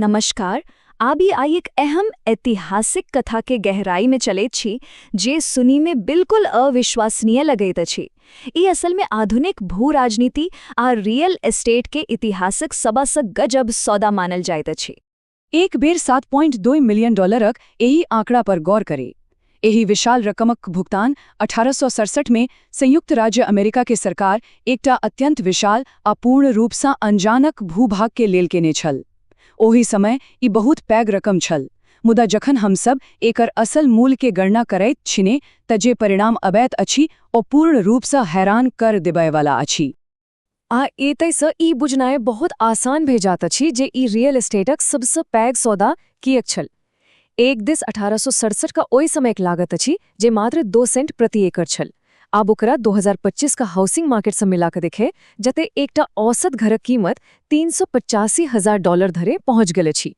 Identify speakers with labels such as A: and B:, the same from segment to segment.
A: नमस्कार। आबी आइ एक अहम ऐतिहासिक कथा के गहराई में चलैत छी जे सुनी में बिल्कुल अविश्वसनीय लगैत अछि। ई असल में आधुनिक भू राजनीति आ रियल एस्टेट के इतिहासक सबसँ गजब सौदा मानल जाइत अछि।
B: एक बेर 7.2 मिलियन डॉलरक एहि आंकड़ा पर गौर करी। एहि विशाल रकमक भुगतान 1867 मे संयुक्त राज्य अमेरिका के सरकार एकटा अत्यंत विशाल आ पूर्ण रूपसँ अनजानक भूभाग के लेल केने छल। ओहि समय ई बहुत पैघ रकम छल, मुदा जखन हमसब एकर असल मूल्य के गणना करैत छिने त जे परिणाम अबैत अछि, ओ पूर्ण रूपसँ हैरान कर देबयवला अछि।
C: आ एतयसँ ई बुझनाइ बहुत आसान भए जाइत अछि जे ई रियल एस्टेटक सबसँ पैघ सौदा किएक छल। एक दिस 1867 का ओहि समयक लागत अछि, जे मात्र 2 सेंट प्रति एकड़ छल। आब ओकरा 2025 का हाउसिंग मार्केटसँ मिला कऽ देखे, जतय एकटा औसत घरक कीमत 385,000 डॉलर धरि पहुंच गेल अछि।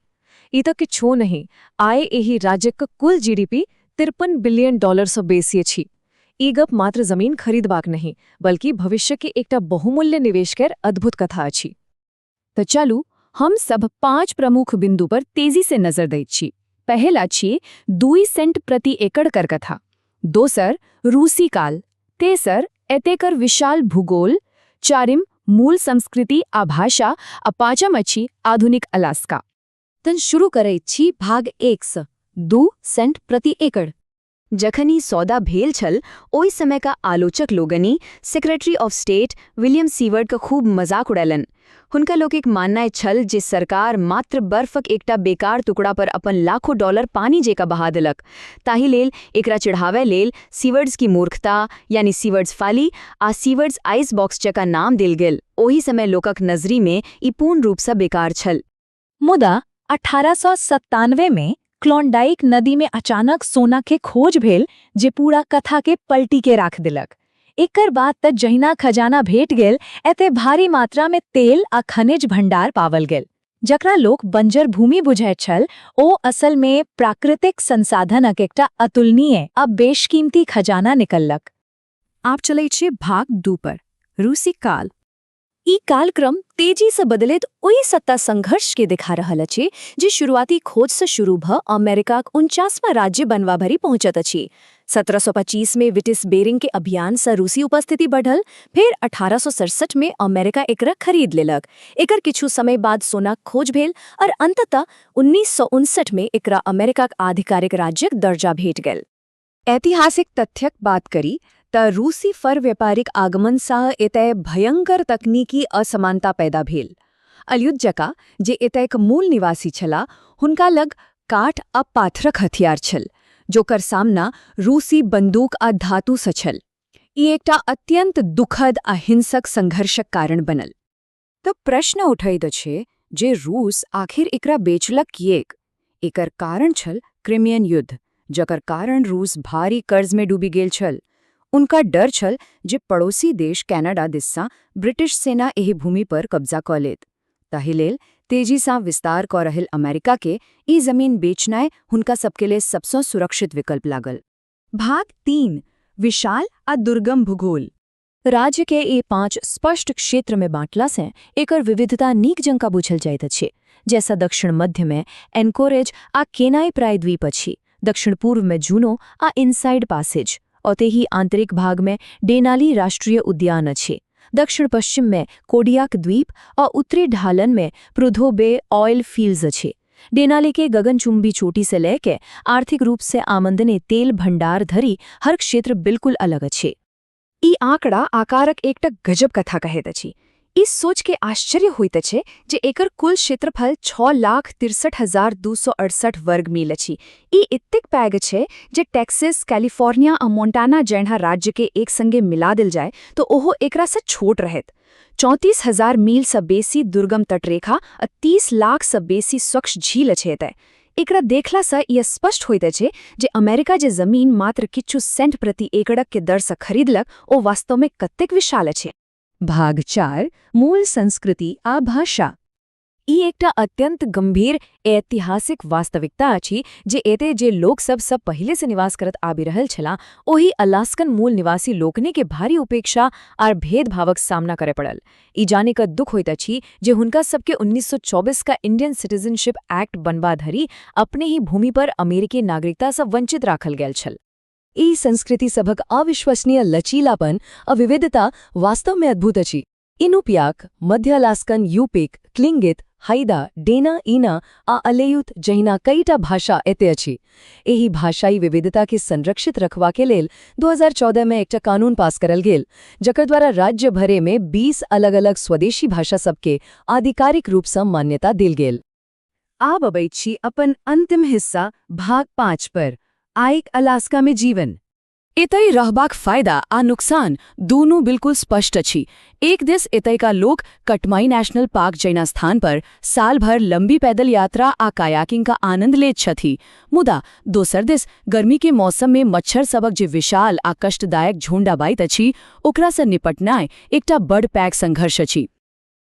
C: ई तऽ किछो नहि, आइ एहि राज्यक कुल जीडीपी 53 बिलियन डॉलरसँ बेसी अछि। ई गप मात्र जमीन खरीदबाक नहि, बल्कि भविष्य के एकटा बहुमूल्य निवेश केर अद्भुत कथा अछि।
D: तऽ चलू, हम सब पांच प्रमुख बिंदु पर तेजी से नजर दैत छी। पहिल अछि 2 सेंट प्रति एकड़ कर कथा, दोसर रूसी काल, तेसर एतेकर विशाल भूगोल, चारिम मूल संस्कृति आ भाषा आ पाँचम अछि आधुनिक अलास्का।
A: तन शुरू करैत छी भाग 1 सँ, 2 सेंट प्रति एकड़। जखन ई सौदा भेल छल, ओहि समय का आलोचक लोगनि secretary of state William Seward का खूब मजाक उड़ैलन। हुनका लोकनिक माननाइ छल जे सरकार मात्र बर्फक एकटा बेकार टुकड़ा पर अपन लाखों डॉलर पानी जेका बहा देलक। ताहि लेल एकरा चिढ़ाबै लेल सीवर्ड्स की मूर्खता, यानी सीवर्ड्स फाली आ सीवर्ड्स आइस बॉक्स जकाँ नाम देल गेल। ओहि समय लोकक नजरी में ई पूर्ण रूपसँ बेकार छल।
E: मुदा 1897 में क्लोंडाइक नदी में अचानक सोना के खोज भेल, जे पूरा कथा के पलटी के राख देलक। एकर बाद तऽ जहिना खजाना भेट गेल, एते भारी मात्रा में तेल आ खनिज भंडार पावल गेल। जकरा लोक बंजर भूमि बुझैत छल, ओ असल में प्राकृतिक संसाधनक एकटा अतुलनीय आ बेशकीमती खजाना निकललक।
A: आब चलै छी भाग 2 पर, रूसी काल। ई कालक्रम तेजी से बदलैत ओहि सत्ता संघर्ष के दिखा रहल अछि, जे शुरुआती खोज से शुरू भ अमेरिकाक 49वां राज्य बनवा भरि पहुंचत अछि। 1725 में विटिस बेरिंग के अभियान से रूसी उपस्थिति बढ़ल। फिर 1867 में अमेरिका एकरा खरीद लेलक। एकर किछु समय बाद सोनाक खोज भेल और अंततः 1959 में एकरा अमेरिकाक आधिकारिक राज्यक दर्जा भेट गेल।
D: ऐतिहासिक तथ्यक बात करी तऽ रूसी फर व्यापारिक आगमनसँ एतय भयंकर तकनीकी असमानता पैदा भेल। अल्युत जका, जे एतयक मूल निवासी छलाह, हुनका लग काठ आ पाथरक हथियार छल, जोकर सामना रूसी बंदूक आ धातुसँ छल। ई एकटा अत्यंत दुखद आ हिंसक संघर्षक कारण बनल। तऽ प्रश्न उठैत अछि जे रूस आखिर एकरा बेचलक किएक? एकर कारण छल क्रिमियन युद्ध, जकर कारण रूस भारी कर्ज में डूबि गेल छल। उनका डर छल जे पड़ोसी देश कनाडा दिससँ ब्रिटिश सेना एहि भूमि पर कब्जा कऽ लेत। ताहि लेल तेजीसँ विस्तार कऽ रहल अमेरिका के ई जमीन बेचनाइ हुनका सबके लेल सबसँ सुरक्षित विकल्प लागल।
A: भाग 3, विशाल आ दुर्गम भूगोल।
C: राज्य के ई पांच स्पष्ट क्षेत्र में बांटला से एकर विविधता नीक जंका बुझल जाइत अछि। जैसा दक्षिण मध्य में एनकोरेज आ केनाई प्रायद्वीप अछि, दक्षिण पूर्व में जूनो आ इनसाइड पासेज, ओतेही आंतरिक भाग में डेनाली राष्ट्रीय उद्यान अछि, दक्षिण पश्चिम में कोडियाक द्वीप और उत्तरी ढालन में प्रुधो बे ऑयल फील्ड्स अछि। डेनाली के गगनचुंबी चोटी से लैके आर्थिक रूप से आमंदने तेल भंडार धरि हर क्षेत्र बिल्कुल अलग अछि।
D: ई आंकड़ा आकारक एकटा गजब कथा कहैत अछि। ई सोच के आश्चर्य होइत अछि जे एकर कुल क्षेत्रफल 6,63,268 वर्ग मील अछि। ई एतेक पैघ छै जे टेक्सास, कैलिफोर्निया आ मोंटाना जैन्हा राज्य के एक संगे मिला देल जाय तो ओहो एकरा से छोट रहत। 34,000 मील सँ बेसी दुर्गम तटरेखा आ 30 लाख सँ बेसी स्वच्छ झील अछि एतय। एकरा देखला सँ ई स्पष्ट होइत अछि जे अमेरिका जे जमीन मात्र किछु सेंट प्रति एकड़क के दर सँ खरीदलक, ओ वास्तव में कतेक विशाल अछि।
A: भाग 4, मूल संस्कृति आ भाषा।
C: ई एकटा अत्यंत गंभीर ऐतिहासिक वास्तविकता अछि जे एते जे लोक सब सब पहिले से निवास करत आबि रहल छलाह, ओहि अलास्कन मूल निवासी लोकनि के भारी उपेक्षा आर भेदभावक सामना करय पड़ल। ई जानि कऽ दुख होइत अछि जे हुनका सबके 1924 का इंडियन सिटीजनशिप एक्ट बनबा धरि अपने ही भूमि पर अमेरिकी नागरिकता सँ वंचित राखल गेल छल।
B: ई संस्कृति सभक अविश्वसनीय लचीलापन आ विविधता वास्तवमे अद्भुत अछि। इनुपियाक, मध्य अलास्कन यूपिक, क्लिंगित, हाइदा, डेना ईना आ अलेयुत जहिना कईटा भाषा एते अछि। एहि भाषाई विविधता के संरक्षित रखबाके लेल 2014 मे एकटा कानून पास करल गेल, जकर द्वारा राज्य भरे में 20 अलग-अलग स्वदेशी भाषा सबके आधिकारिक रूपसँ मान्यता देल गेल। आब अबैत छी अपन अंतिम हिस्सा भाग 5 पर, आइक अलास्का में जीवन। एतय रहबाक फायदा आ नुकसान दूनू बिल्कुल स्पष्ट अछि। एक दिस एतयका लोक कटमाई नेशनल पार्क जैना स्थान पर साल भर लंबी पैदल यात्रा आ कायाकिंग का आनंद लेत छथि, मुदा दोसर दिस गर्मी के मौसम में मच्छर सबक जे विशाल आ कष्टदायक झुंड आबैत अछि, ओकरा से निपटनाय एकटा बड़ पैघ संघर्ष अछि।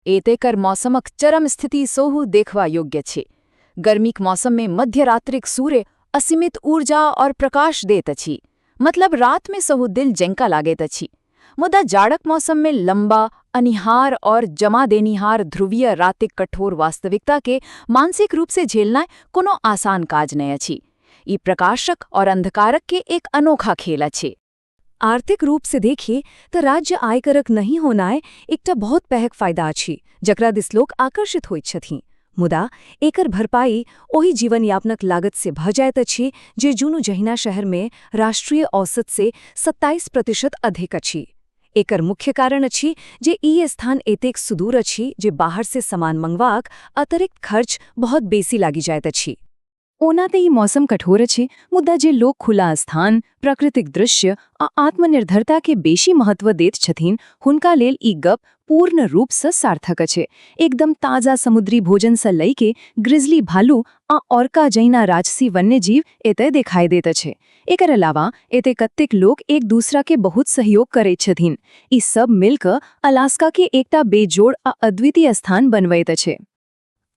D: एतेकर मौसमक चरम स्थिति सेहो देखबा योग्य छै। गर्मीक मौसममे मध्यरात्रिक सूर्य असीमित ऊर्जा और प्रकाश दैत अछि, मतलब रातमे सेहो दिल जंका लागैत अछि। मुदा जाड़क मौसममे लंबा अनिहार और जमा देनिहार ध्रुवीय रातिक कठोर वास्तविकता के मानसिक रूप से झेलना कोनो आसान काज नहि अछि। ई प्रकाशक और अंधकारक के एक अनोखा खेल अछि।
C: आर्थिक रूप से देखिए तऽ राज्य आयकरक नहि होनाय एकटा बहुत पैघ फायदा अछि, जकरा दिस लोक आकर्षित होइत छथिन। मुदा एकर भरपाई ओहि जीवनयापनक लागत से भऽ जाइत अछि जे जुनू जहिना शहरमे राष्ट्रीय औसत से 27% अधिक अछि। एकर मुख्य कारण अछि जे ई स्थान एतेक सुदूर अछि जे बाहर से सामान मंगवाक अतिरिक्त खर्च बहुत बेसी लागि जाइत अछि।
B: ओना तऽ ई मौसम कठोर अछि, मुदा जे लोक खुला स्थान, प्राकृतिक दृश्य आ आत्मनिर्भरता के बेसी महत्व दैत छथिन, हुनका लेल ई गप पूर्ण रूपसँ सार्थक अछि। एकदम ताजा समुद्री भोजनसँ लइके ग्रिजली भालू आ ऑर्का जैना राजसी वन्यजीव एतय देखाई दैत अछि। एकर अलावा एतय कतेक लोक एक दूसरा के बहुत सहयोग करैत छथिन। ई सब मिलकऽ अलास्का के एकटा बेजोड़ आ अद्वितीय स्थान बनबैत अछि।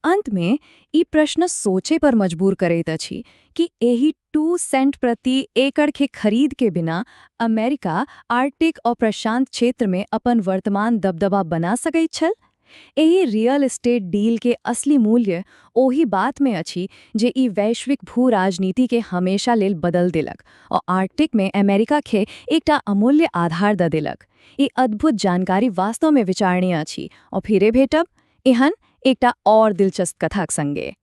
C: अंत में ई प्रश्न सोचे पर मजबूर करैत अछि कि एहि 2 सेंट प्रति एकड़ के खरीद के बिना अमेरिका आर्कटिक और प्रशांत क्षेत्र में अपन वर्तमान दबदबा बना सकैत छल। एहि रियल एस्टेट डील के असली मूल्य ओहि बात में अछि जे ई वैश्विक भू राजनीति के हमेशा लेल बदल देलक और आर्कटिक में अमेरिका के एकटा अमूल्य आधार द देलक। ई अद्भुत जानकारी वास्तव में विचारणीय अछि और फिरे भेटब एहन एकटा और दिलचस्प कथाक संगे।